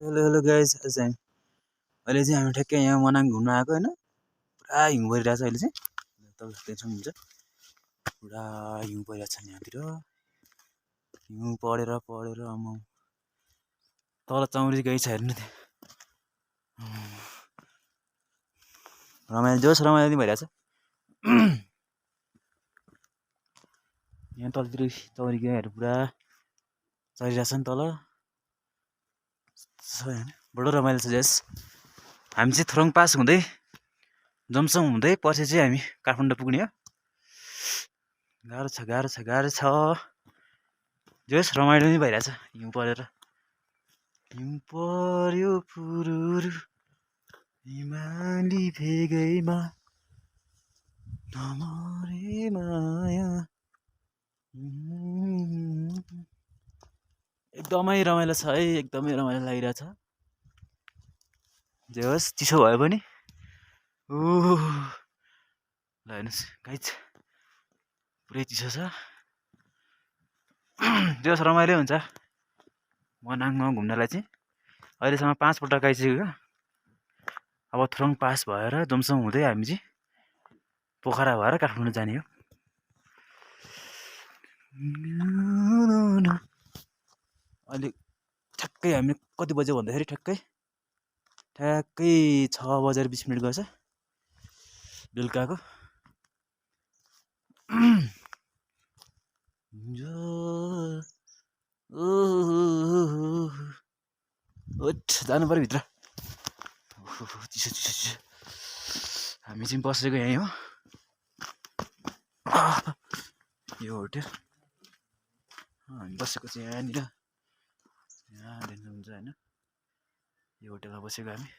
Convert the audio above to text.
hello hello guys अहिले चाहिँ हामी ठ्याक्कै यहाँ मनाङ घुम्न आएको होइन पुरा हिउँ परिरहेछ अहिले चाहिँ तपाईँ देख्नु हुन्छ पुरा हिउँ परिरहेछ यहाँतिर हिउँ परेर परेर तल चौरी गई छ हेर्नु रमाइलो जोस् रमाइलो नि भइरहेछ यहाँ तलतिर चौरी गाईहरू पुरा चरिरहेछ नि तल बडो रमाइलो छ जस हामी चाहिँ थ्रोङ पास हुँदै जमसङ हुँदै पछि चाहिँ हामी काठमाडौँ पुग्ने हो गाह्रो छ गाह्रो छ गाह्रो छ जोस् रमाइलो नि भइरहेछ हिउँ परेर हिउँ पर्यो फुरुरु हिमाली भेगैमा नमरे माया एकदमै रमाइलो छ है एकदमै रमाइलो लागिरहेछ जे होस् चिसो भयो पनि ल हेर्नुहोस् गाइज पुरै चिसो छ जे होस् रमाइलो हुन्छ मनाङमा घुम्नलाई चाहिँ अहिलेसम्म 5 पल्ट गइसक्यो अब थ्रोङ पास भएर जमसङ हुँदै हामी चाहिँ पोखरा भएर काठमाडौँ जाने हो अहिले ठ्याक्कै हामी कति बज्यो भन्दाखेरि ठ्याक्कै 6:20 गर्छ बेलुकाको ओठ जानु पर्यो भित्र चिसो चिसो चिसो हामी चाहिँ बसेको यहीँ हो यो होटेल हामी बसेको चाहिँ यहाँनिर यहाँ देख्नुहुन्छ होइन यो होटेलमा बसेको हामी